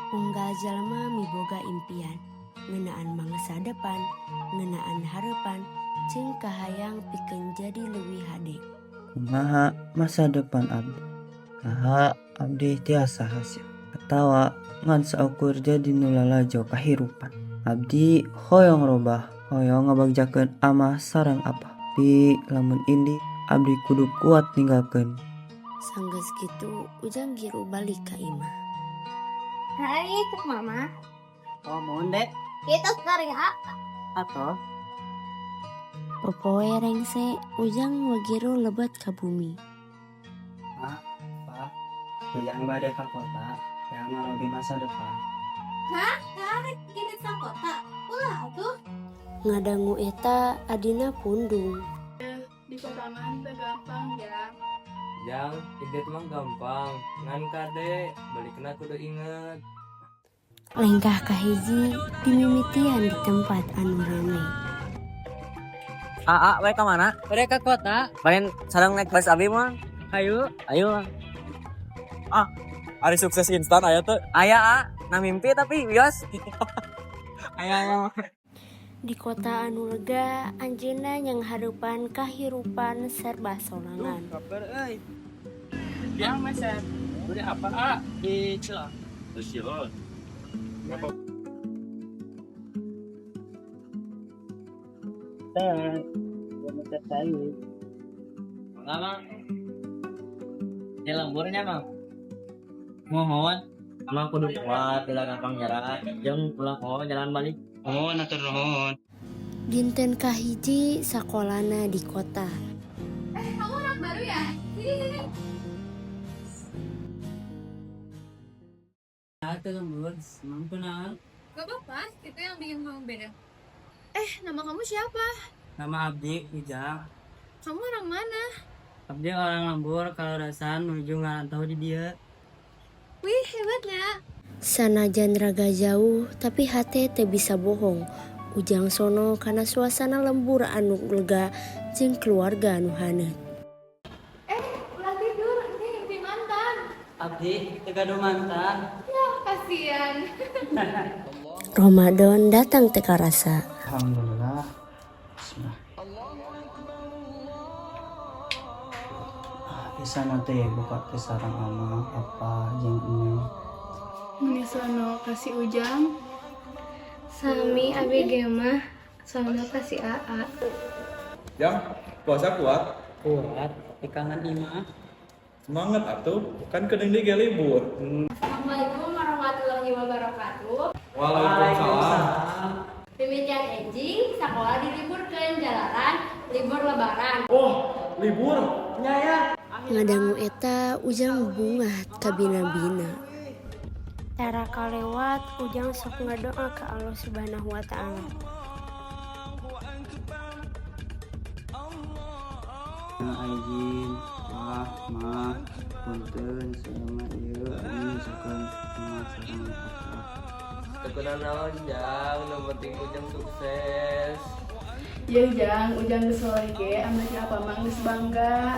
Unggal jalma miboga impian ngeunaan mangsa depan, ngeunaan harepan jeung kahayang pikeun jadi leuwih hade. Kumaha masa depan abdi? Naha abdi tiasa hasil atawa ngan saukur jadi nu lalajo kahirupan. Abdi hoyong robah, hoyong ngabagjakeun amah sareng abah. Tapi lamun indit abdi kudu kuat ninggalkeun. Sanggeus kitu Ujang giru balik ka imah. Hai, cek Mama. Oh, mohon dek. Kita sekarang ya. Atau Popoe rengse, Ujang wagiru lebet ka bumi. Pak, Pak, Ujang bade ka kota, yang ngarobi masa depan. Hah? Rek indit ka kota. Ulah atuh. Ngadangu eta, adina pundung. Di kota mah teu gampang ya. Jang, indit mah gampang, ngan kade, balikna kudu inget. Lengkah kahiji dimimitian di tempat anu rame. Aa, bade ka mana? Bade ka kota. Bade sareng naik bus abi mah. Hayu. Ayo. Ah, ari sukses instan aya teu? Aya, a. Nah, mimpi tapi wios. Ayo. Di kota anu lega, anjeunna nyanghareupan kahirupan serba sorangan. Kabar euy. Ya, Mas. Beli apa, A? Di Cilok. Cilok. Apa? Teh. Gua Enggak, Mang. Di lemburnya, Mang. Mohon. Emang kudu kuat, tidak gampang nyerah. Jeung ulah poho jalan balik. Mohon atur nuhun. Dinten kahiji sakolana di kota. Eh, kamu anak baru ya? Sini, sini. Atuh lembur, mampu naon? Gak apa-apa, itu yang bikin kamu beda. Eh, nama kamu siapa? Nama abdi Ujang. Kamu orang mana? Abdi orang lembur kaleresan nuju ngarantau di dieu. Wih, hebatnya. Sanajan raga jauh, tapi hate teu bisa bohong. Ujang sono kana suasana lembur anu lega jeung keluarga anu haneut. Eh, ulah tidur, ini mimpi mantan. Abdi teu gaduh mantan. Ya, kasihan. Ramadan datang teu karasa. Alhamdulillah. Bismillah. Ah, bisa nanti buka teh sareng amah apa jeung ini. Meni sono ka si Ujang. Sami abi ge mah sono ka si Aa. Jang, puasa kuat? Kuat, ikangan imah. Semangat atuh, kan kedeung deui ge libur. Assalamualaikum warahmatullahi wabarakatuh. Waalaikumsalam. Mimitian enjing, sekolah diliburkeun jalaran libur lebaran. Oh, libur. Ngadangu eta, Ujang bungah kabina-bina. Tara kalewat Ujang sok ngadoa ka Allah Subhanahu wa Ta'ala. Nah, izin, wah, mah, punten, selama ieu abdi misalkan mah sareng apa. Teu kunanaon, Jang, nu penting Ujang sukses. Ya, Jang, Ujang geus soleh ge, ameh apa mah geus bangga.